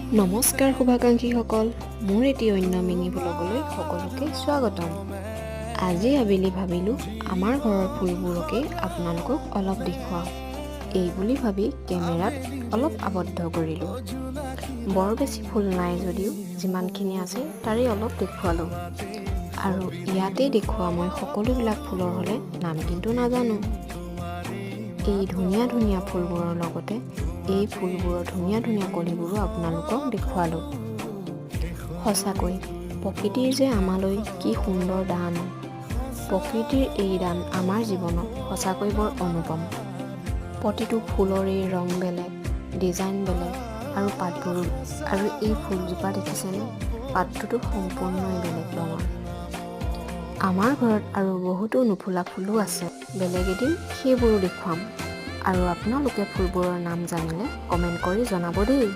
নমস্কাৰ শুভাকাংক্ষীসকল, মোৰ এটি অন্য মিনি ব্লগলৈ সকলোকে স্বাগতম। আজি আবেলি ভাবিলোঁ, আমাৰ ঘৰৰ ফুলবোৰকে আপোনালোকক অলপ দেখুৱাওঁ। এই বুলি ভাবি কেমেৰাত অলপ আবদ্ধ কৰিলোঁ। বৰ বেছি ফুল নাই যদিও যিমানখিনি আছে তাৰে অলপ দেখুৱালোঁ। আৰু ইয়াতে দেখুওৱা মই সকলোবিলাক ফুলৰ হ'লে নাম কিন্তু নাজানো। এই ধুনীয়া ধুনীয়া ফুলবোৰৰ লগতে এই ফুলবোৰৰ ধুনীয়া ধুনীয়া কলিবোৰো আপোনালোকক দেখুৱালোঁ। সঁচাকৈ প্ৰকৃতিৰ যে আমালৈ কি সুন্দৰ দান! প্ৰকৃতিৰ এই দান আমাৰ জীৱনত সঁচাকৈ বৰ অনুপম। প্ৰতিটো ফুলৰেই ৰং বেলেগ, ডিজাইন বেলেগ আৰু পাতবোৰো। আৰু এই ফুলজোপা দেখিছেনে? পাতটোতো সম্পূৰ্ণই বেলেগ ৰঙৰ। আমাৰ ঘৰত আৰু বহুতো নুফুলা ফুলো আছে। বেলেগ এদিন সেইবোৰো দেখুৱাম। আৰু আপোনালোকে ফুলবোৰৰ নাম জানিলে কমেণ্ট কৰি জনাব দেই।